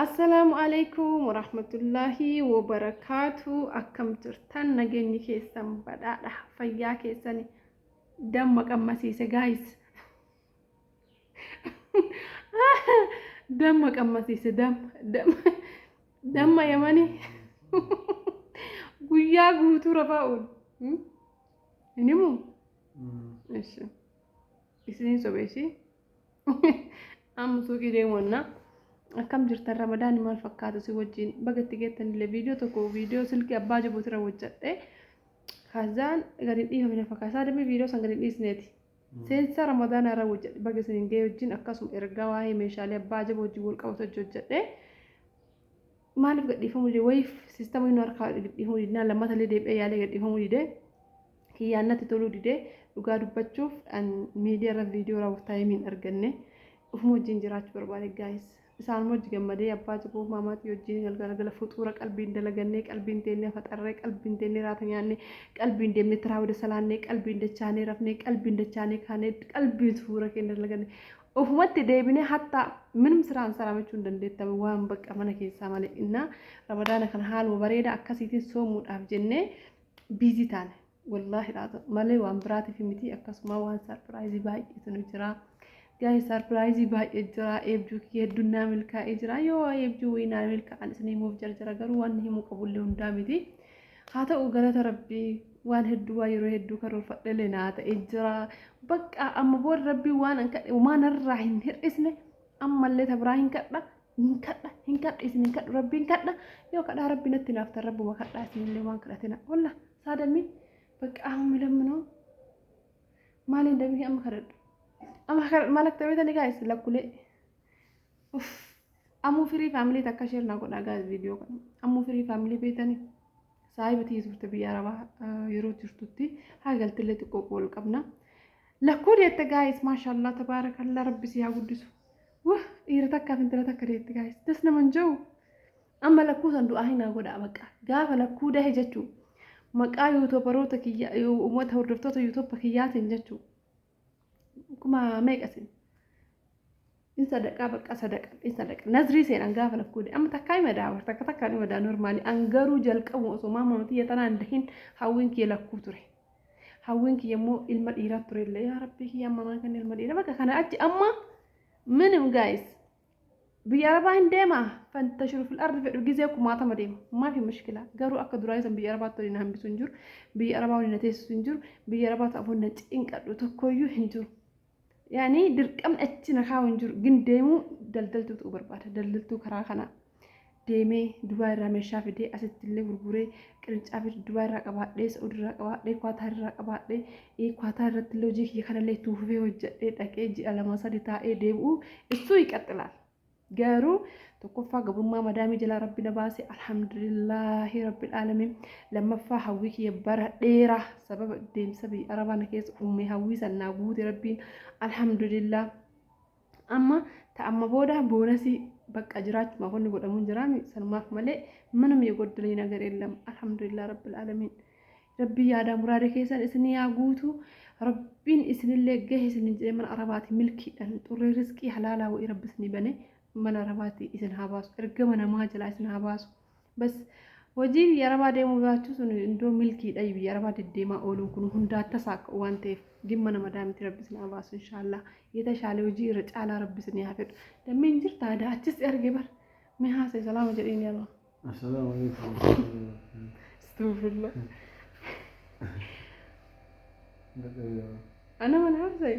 Assalaamu alaikum warahmatullaahi wabarakaatu. Akkam jirtan? Nageenyi keessan badhaadha. Fayyaa keessani damma qammasiise guys. Damma qammasiise, damma damma damma Yamanii guyyaa guutuu rafaa oolu. Hin himuu? Ishi. Isiniin sobeeshii. Amma suuqii deemannaa. Akkam jirtan? Ramadaanni maal fakkaata si wajjin? Baga itti geettanillee viidiyoo tokko viidiyoo silkii abbaa jabuutirra hojjedhe. Kazaan gadi hin dhiifamne fakkaata. Isaa damee viidiyoo san gadi hin dhiisneeti. Seensa Ramadaanaa irra hojjedhe. Baga isin ga'e wajjin akkasuma ergaa waa'ee meeshaalee abbaa jaboo wajjin wal qabatu hojjedhe. Maaliif gadhiifamuu dide? Wayiif siistama inni harkaa gadhiifamuu didnaan lammata illee deebi'ee yaalee gadhiifamuu dide. Kiyyaan natti toluu dide. Dhugaa dubbachuuf miidiyaa irra viidiyoo raawwaf time hin arganne. Ufuma wajjin jiraachuu barbaade guys. Isaanuma wajji gammadee abbaa jaboo maamaatii wajjin galgala fuxuura qalbiin dalagannee, qalbiin teennee faxarree, qalbiin teennee raata nyaannee, qalbiin deemnee tiraawida salaannee, qalbiin dachaanee rafnee, qalbiin dachaanee kaanee, qalbiin suura keenya dalaganne. Ufumatti deebinee hatta minum siraan saraa jechuu hin dandeettame waan bakka mana keessaa malee. Innaa Ramadaana kana haaluma bareedaa akkasiitiin soomuudhaaf jennee busy taane. Wallaahi laata malee waan biraatiif miti, akkasuma waan surprise baay'eetu nu jira. Gaa'e surprise baay'ee jira. Eebjuu kiyya hedduun naa milkaa'ee jira. Yoo eebjuu wayii naa milkaa'an isin himuuf jarjara, garuu waan himuu qabullee hundaa miti. Haa ta'u, galata Rabbii, waan hedduu, waan yeroo hedduu karoorfadhellee naa ta'ee jira. Bakka amma booda Rabbii waan an kadhe waan narraa hin hir'isne ammallee ta biraa hin kadha, hin kadha, hin kadha, isin hin kadhu, Rabbiin kadha. Yoo kadhaa Rabbi natti naaftan, Rabbuma kadhaa isinillee waan kadhatina. Walla saadamii bakka amma lamminoo maaliin damii amma kadhadhu. Amma kadhadhu maal akka ta'e guys, lakkulee. Uff. Ammoo firii family takka share naa godhaa guys viidiyoo kana. Ammoo firii family beetanii saahiba tiyya turte biyya Arabaa yeroo jirtutti haa galtillee xiqqoo wal qabna. Lakkuu deette guys, maashaallah, tabaarakallaa, Rabbi si haa guddisu. Wah, dhiira takkaaf intala takka deette guys. Das naman jiru. Amma lakkuu san du'aa hin haa godhaa bakka. Gaafa lakkuu dahe jechuu maqaa YouTuberoota kiyya, uummata hordoftoota YouTube kiyyaatiin jechuu kuma meeqasin in sadaqaa, bakka sadaqa in sadaqa nazrii seenan gaafa lakkuu dahe. Amma takkaa hima daawar takka takkaan hima daa normally. An garuu jalqabu osoo maama tiyya tanaan dahin hawwiin kiyya lakkuu ture. Hawwiin kiyya immoo ilma dhiiraa ture illee. Yaa Rabbii kiyya, amma maa kan ilma dhiiraa bakka kana achi amma minim guys. Biyya Arabaa hin deema, فانتشروا في الأرض fedhu gizee kumaatama deema, maafi mushkila. Garuu akka duraa san biyya Arabaatti waliin hambisu hin jiru, biyya Arabaa waliin na teessisu hin jiru, biyya Arabaa ta'afuun na cinqadhu tokkoyyuu hin jiru. Yaani dirqamni achi na kaa'u hin jiru. Gin deemuu daldaltuu ta'uu barbaada. Daldaltuu karaa kana deemee Dubaa irraa meeshaa fidee asitti illee gurguree, qirincaafi Dubaa irraa qabaadhee, Saudi irraa qabaadhee, Kwaataa irraa qabaadhee, Kwaataa irratti illee hojii kiyya kanallee itti fufee hojjedhee dhaqee ji'a 2 3 taa'ee deebi'uu ibsuu ይቀጥላል. Garuu tokkoffaa gabrummaa madaamii jalaa Rabbi na baase, alhamdulillaahi rabbil aalamiin. Lammaffaa hawwii kiyya bara dheeraa sababa deemsa biyya Arabaa na keessa uume hawwii san naa guute Rabbiin, alhamdulillah. Amma ta amma booda bonus bakka jiraachumaaf wanni godhamu hin jiraami sanumaaf malee ምንም የጎደለኝ ነገር የለም. Alhamdulillah rabbil aalamiin. Rabbii yaadaa muraada keessan isinii haa guutu. Rabbiin isinillee gahe isin jedhee mana Arabaati milkiidhaan xurree riskii halaalaa wa'ii Rabbi isinii bane mana Arabaati isin haa baasu. Ergama namaa jalaa isin haa baasu. Bas, hojii biyya Arabaa deemuu baachuu sun iddoo milkiidha. Biyya Arabaa deddeemaa ooluun kun hundaa tasaa akka waan ta'eef dhimma nama daamiti. Rabbi isin haa baasu inshaallah. የተሻለ hojii irra caalaa Rabbi isinii haa fedhu. Dammeen jirta aadaa achis arge bar. Mee haasa'e, salaama jedhiin yalla. Assalaamu alaikum. Astaghfirullah. Ana mana haasa'e.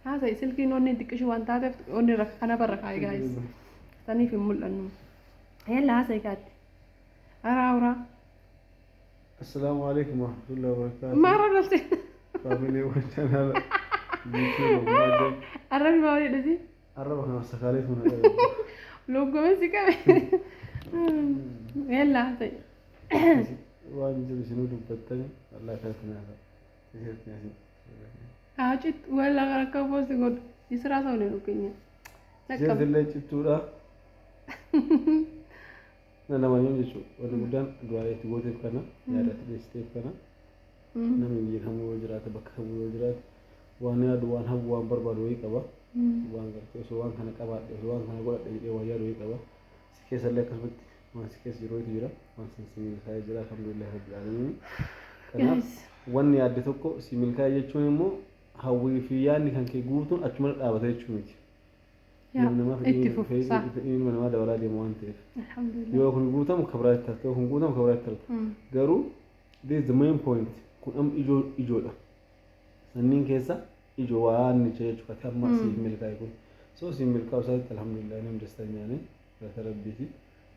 Haasa'e, silkiin onni xiqqishuu waan taateef onni kana barra kaa'e guys. Saniif hin mul'annu. Yalla haasa'e kaatti. Araa awraa. Assalaamu alaikum warahmatullahi wabarakatuh. Maara galte. Family wwan channel YouTube Maajab. Arrabni maa walii dhisi? Arraba kana sakaalee tuna qabe. Loggomee si qabe. Yalla haasa'e. Waan jiru isinuu dubbattani wallahi kanatti nyaata. Isheetti nyaata. Haa cittu walla akka post godhu. የስራ ሰው ነው ይገኛል። Isheetti illee cittuudha. Lamayyuu jechuudha. Wanni guddaan du'aa itti gooteef kana, yaada itti dhiyeessiteef kana, namni biyya kamuu yoo jiraate, bakka kamuu yoo jiraate, waan yaadu, waan hawwu, waan barbaadu wayii qaba. Waan gartee osoo waan kana qabaadhe, osoo waan kana godhadhe jedhee waan yaadu wayii qaba. Keessallee akkasumatti waan si keessa jirutu jira. Waan san si milkaa'ee jira. Alhamdulillah rabbil aalamiin. Kanaaf Guys. wanni yaadde tokko si milkaa'e jechuun immoo hawwii fi yaadni kan kee guutuun achuma dhaabata jechuu miti. Yaa, Ilmi namaa itti fedhiin fufu saa. fedhiin ilma namaa dabalaa deema waan ta'eef. Alhamdulillah. Yoo kun guutamu ka biraatti tarta, yoo kun guutamu ka biraatti tarta. Garuu this is the main point. Kun amma ijoo ijoodha. Sanniin keessa ijoo waan nicha jechuudha. Ati amma siif milkaa'e kun. So siif milkaa'u isaatti alhamdulillah nam dastanyaane galata rabbiiti.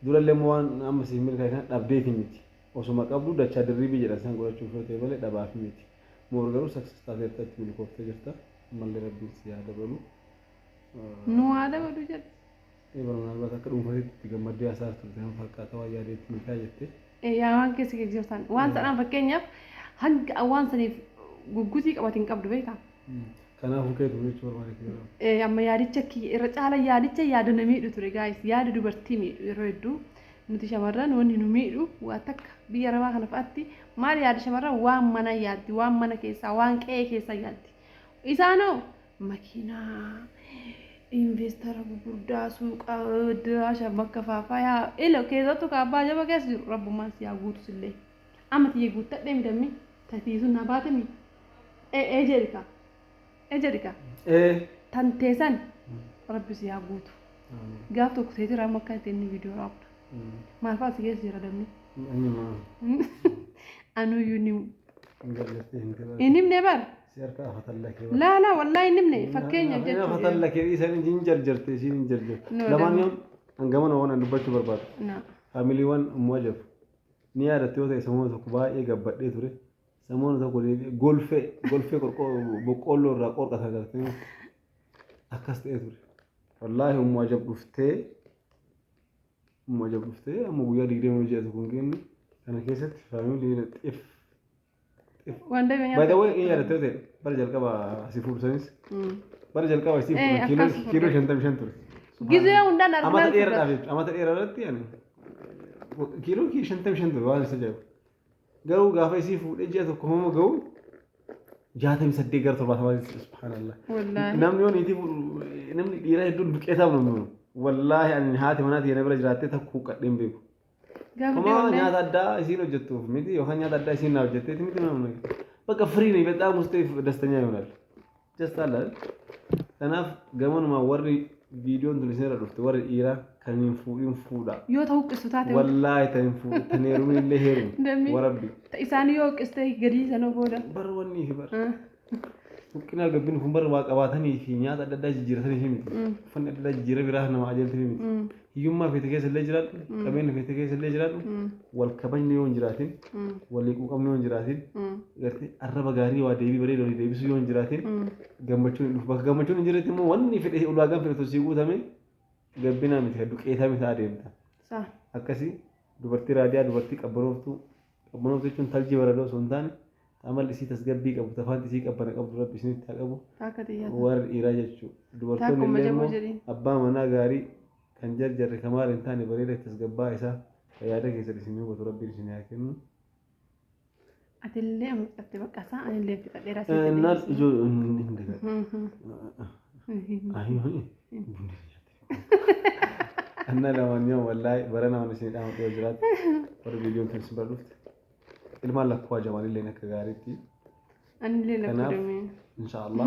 Durallee immoo waan amma siif milkaa'e kana dhabdeeti miti. Osuma qabdu dachaa dirribii jedhan san godhachuuf yoo ta'e malee dhabaaf miti. Moor garuu success taateerta, itti milkooftee jirta. Ammallee rabbiin si haa dabalu. Nu haa dabalu jedhe. Bara ምናልባት akka dhuunfaatti itti gammaddee haasaa turte kan fakkaata waan yaadeetti milkaa'e jettee. Yaa, waan keessa keessa jirtan waan sanaan fakkeenyaaf hanga waan saniif guggutii qabate hin qabdu, beekaa. Kanaafuu keetu jechuu barbaade. Amma yaadicha kiyya irra caala yaadicha yaada na miidhu ture, guys, yaada dubartii miidhu. Yeroo hedduu nuti shamarran wanni nu miidhu waa takka biyya arabaa kana fa'aatti maal, yaada shamarran waan mana yaaddi, waan mana keessaa, waan qe'ee keessaa yaaddi. Isaanoo makiinaa, investara gurguddaa, suuqa diraasha bakka faafaa yaa ilo keessattuu kaabbaa jaba keessa jiru rabbummaan si haa guutu. Sillee amma tiyya guuttadhee midhammi tatii sun na baatemi ee jedhika, ee jedhika. Ee. Tan teessan rabbi si haa guutu. Gaaf tokko teetira amma akka ittiin viidiyoo raabdu maal fa'aa si keessa jira dammi? Anuyyuu ni hin himne bar. Si harka afatallakee. Laa laa, wallaahi hin himne, fakkeenya jechuudha. Afatallakee dhiisan hin jarjarte, isiin hin jarjarte. No, Lamaan dammi. yoo hangamana waan an dubbachuu barbaadu. Na. Faamiliiwwan ummu ajabu. Ni yaadatte yoo ta'e samoona tokko baay'ee gabbadhee ture. Samoona tokko deebi'ee golfee golfee boqqoolloo irraa qorqata gartee akkas ta'ee ture. Wallaahi ummu ajab dhuftee amma guyyaa 20 ji'a tokko hin geenye kana keessatti faamilii xif. Waan damee By the way, inni yaadatte yoo ta'e bara jalqaba si fuudhusanis bara jalqaba si fuudhan kiiloo akkas kiiloo 55 ture. Gizee hundaan Amata arginaan dheeraadhaaf jechuudha. Amata dheeraa irratti ani kiiloo 55 ture, waan isa jedhu. Garuu gaafa isii fuudhee ji'a tokko homa ga'u 68 gara 70, subhaanallah. Wallaahi. Namni yoo niitii fuudhu, namni dhiiraa hedduun duqeetaaf namni. Wallaahi ani haati manaa na bira jiraattee takka huqqadhee hin beeku. Gaafa Homaa wallaahi. nyaata addaa isiin hojjettuuf miti yookaan nyaata addaa isiin naa hojjetteeti miti namni. በቃ free ነኝ በጣም ውስጤ ደስተኛ ይሆናል። Just አለ አይደል? Kanaaf gamanumaa warri viidiyoon tun isinirra dhufte, warri dhiiraa kan hin fuudhin fuudha. Yoo ta'u qistu taate. Wallaahi tan hin fuudhin, tan heerumin illee heerumu. Dammi. Warabbi. Isaanii yoo qiste gadii sana booda. Bar wanni fi bar. Huqqinaa gabbin kun bar waa qabaatanii fi nyaata adda addaa jijjiiratanii fi miti. Uffanni adda addaa jijjiira biraa nama ajeelti fi miti. Hiyyummaa feete keessa illee jiraadhu, qabeenya feete keessa illee jiraadhu, wal kabajni yoo hin jiraatin, walii quuqamni yoo hin jiraatin, gartee arraba gaarii waa deebii bareeda walii deebisuu yoo hin jiraatin, gammachuun hin dhufu. Bakka gammachuun hin jirretti immoo wanni fedhe ulaagaan fedhe osoo sii guutame gabbinaa miti, duqeetaa miti adeemta. Saa. Akkasii dubartii raadiyaa, dubartii qabbanooftuu, qabbanooftuu jechuun taljii baradoo osoo hin taane, amalli isii tasgabbii qabu, tafaan isii qabbana qabdu rabbi isinitti haa qabu. Taakka xiyyaata. Warri dhiiraa jechuudha. Dubartoonni Taakkuma illee jaboo immoo jedhiin. abbaa manaa gaarii kan jarjarre kamaal hin taane, bareeda tasgabbaa isaa kan yaada keessan isin hubatu rabbiin isin haa kennu. Atillee amma fixatte bakka isaa, anillee fixadheera. Naan ijoo hin dagadhu. Anna lamaan wallaahi bara namaan isin dhaamu dhiyoo jiraatu warri viidiyoon tun isin bira dhufte ilmaan lakkoo ajaa'ibaan akka gaariitti. Anillee lakkoo Kanaaf damee. Inshaallah.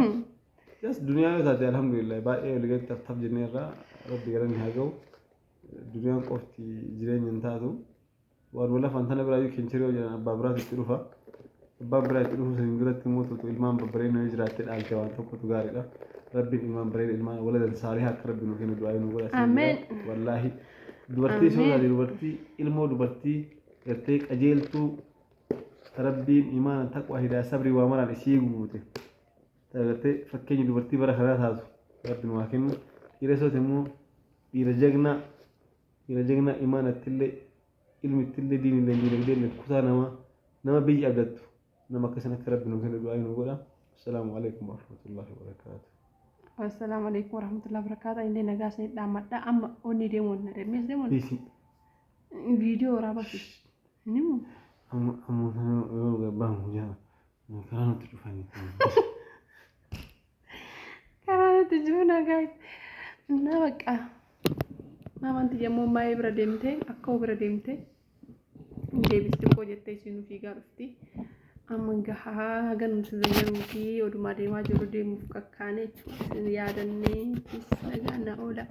Yes, duniyaa yoo taate alhamdulillah baay'ee walitti taf jennee irraa rabbi galanni haa ga'u. Duniyaan qofti jireenya hin taatu. Waan lafaan tana biraa yoo kenchiree yoo jedhan abbaa biraatu itti dhufa. Abbaan biraa itti dhufu saniin duratti immoo tutu ilmaan babbareedoo yoo jiraatte dhaalte waan tokkotu gaariidha. Rabbiin ilmaan bareeda, ilmaan waladan saalihaa akka rabbi nu kennu du'aa nu godha. Ameen. Wallaahi dubartii soo taate, dubartii ilmoo dubartii gartee qajeeltuu rabbiin imaana, taqwa, hidaa, sabrii waa maraan isii guute. Gartee fakkeenya dubartii bara kanaa taatu rabbi nu haa kennu. Dhiira sooti immoo dhiira jagnaa, dhiira jagnaa imaanattillee, ilmittillee, diinillee, diinagdeellee kutaa namaa, nama biyya abdattu, nama akkasin akka rabbi nu kennu du'aa nu godha. Assalaamu alaikum warahmatullahi wabarakaatu. Assalaamu alaikum warahmatullahi wabarakaatu. Anillee nagaa isin dhaammadha. Amma onni deemuun na deemees deemuun. Dhiisi. Viidiyoo waraabaa ni mu. Amma amma yoo gabbaamu jaa karaa nutti dhufanii. Karaa nuti jiru nagaa. እና በቃ Maamaan tiyya immoo maayee bira deemtee akka bira deemtee hin deebisti koo jettee isiinuu fiigaa dhufti. Amma gahaa haga nuti zayyanuu fi odumaa deemaa jiru deemuuf kakkaane jechuudha. Isin yaadannee nagaan na oola.